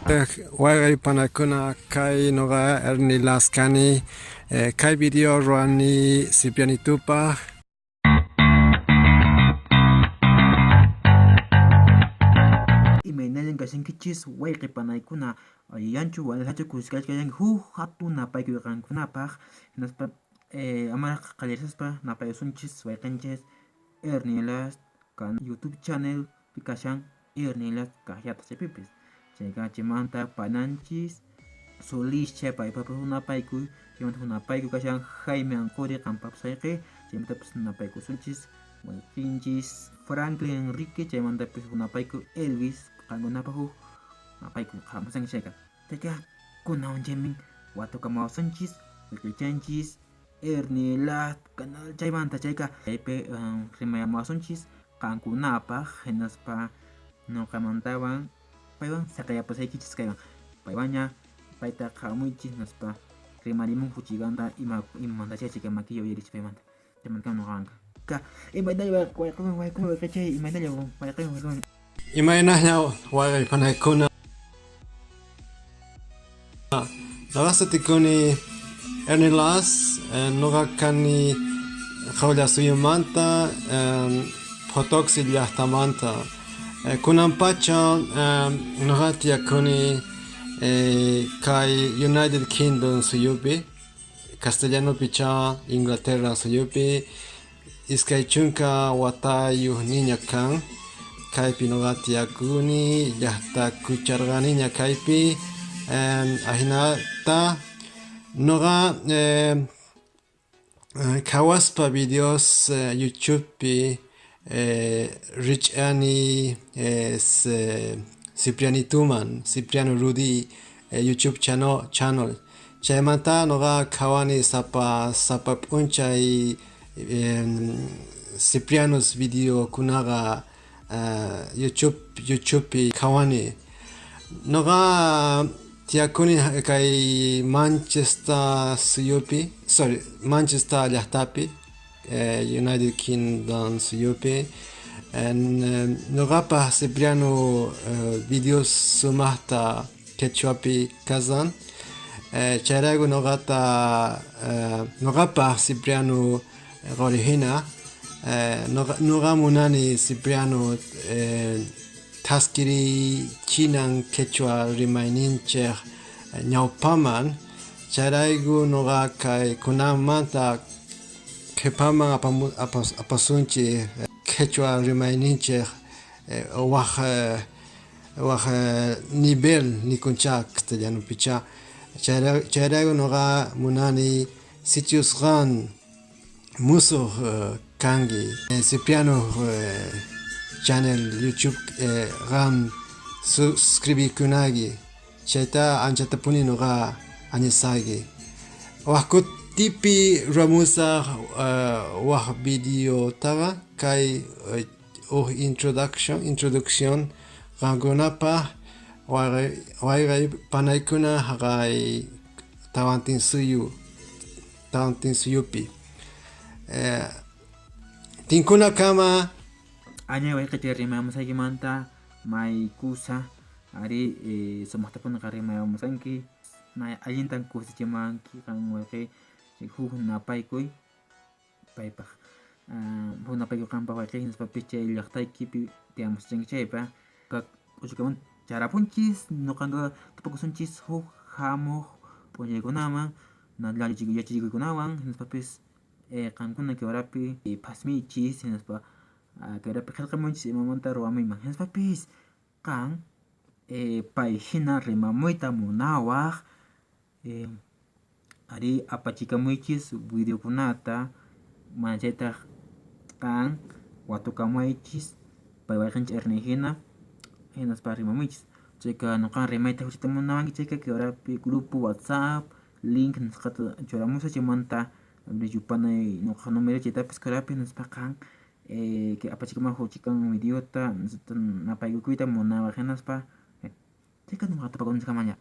Wayqey panakuna, kay noqa Ernie Las kani, kay video ruwani Ciprianitupaq. Imaynallan kashankichis wayqe panaykuna, allillanchu walallachu kuskachkallanki huk hatun napaykuy qankunapaq, hinaspa amaraq qallarisaspa napayusunchis wayqenchis Ernie Las kan YouTube channel pi kashan Ernie Las kaqllata chaypipis. Chayqa chaymanta pananchis Solis chay paypapas napaykuy, chaymanta huk napaykuy kashan Jaime Anquri qanpapas wayqe, chaymantapas napaykusunchis wayqinchis Franklin Enrique, chaymantapis huk napaykuy Elvis, qankunapaq huk napaykuy qhamusanki chayqa. Chayqa kunan chaymin watukamuwasunchis wayqichanchis Ernie Las canal chaymanta chayqa chaypi rimayamuwasunchis qankunapaq hinaspa noqamantawan paywan saqeyapusaykichis kaywan paywanña payta qhamuychis hinaspa rimarimun huchiganta ima imamanta chay chayka makilla uyarichis paymanta chaymanta noqanqa ka imaynalla wayqen wayqen wayqechay imaynalla wayqen wayqen. Imaynalla wayqey panaykuna, noqa sutikuni Ernie Las, noqa kani Qawlla suyumanta, Potoxi llaqtamanta. Kunan pacha noqa tiyakuni kay United Kingdom suyupi, castellanopi cha Inglaterra suyupi, 20 watayuq niña kan, kaypi noqa tiyakuni, llaqta kucharqaniña kaypi, ahinata noqa qhawaspa videos YouTubepi rich'ani Ciprianituman, Cipriano Rudi YouTube channel, chaymanta noqa qhawani sapa sapa p'unchay Ciprianos videokunaqa YouTubepi qhawani. Noqa tiyakuni kay Manchester suyupi, sorry, Manchester llaqtapi, United Kingdom suyupi. Noqapaq Cipriano videos sumaqta quechuapi kasan, chayrayku noqata noqapaq Cipriano quri hina, noqa munani Cipriano thaskirichinan quechua rimayninchik ñawpaman, chayrayku noqa kay kunanmanta qhipaman apasunchik quechua rimayninchik waq waq nivel nikuncha castellanopicha, chayrayku noqa munani sichus qan musuq kanki Cipriano channel YouTube qan suscribikunayki, chayta anchatapuni noqa añasayki. Waq kutipi ruwamusaq waq videotaqa kay huk introducción qankunapaq wayqey panaykuna haqay Tawantinsuyu Tawantinsuyupi. Tinkunakama. Añay wayqichay rimayamusaykimanta may kusa ari sumaqtapuniqa rimayamusanki may allintan kusichimanki qan wayqi huk napaykuy paypaq huk napaykuy qanpaq wayqi hinaspapis chay llaqtaykipi tiyamuschanki chaypa k'uchukaman charapunchis noqanqa tupakusunchis huk hamuq p'unchaykunaman yachachikuykunawan hinaspapis qankuna kay horapi phasmiychis hinaspa kay horapi qillqamunchis imamanta ruwamuyman hinaspapis qan pay hina rimamuyta munawaq ari apachikamuychis videokunata mana chaytaq qan watukamaychis pay wayqinchis Ernie hina hinaspa rimamuychis chayqa noqan rimayta huchata munawanki chayqa kay horapi grupo WhatsApp link nisqata churamusaq chaymanta yupanay noqa número chaytapis kay horapi hinaspa qan kay apachikamuwaq huk chikan videota napaykukuyta munawaq hinaspa chayqa noqa tupakunchikamaña.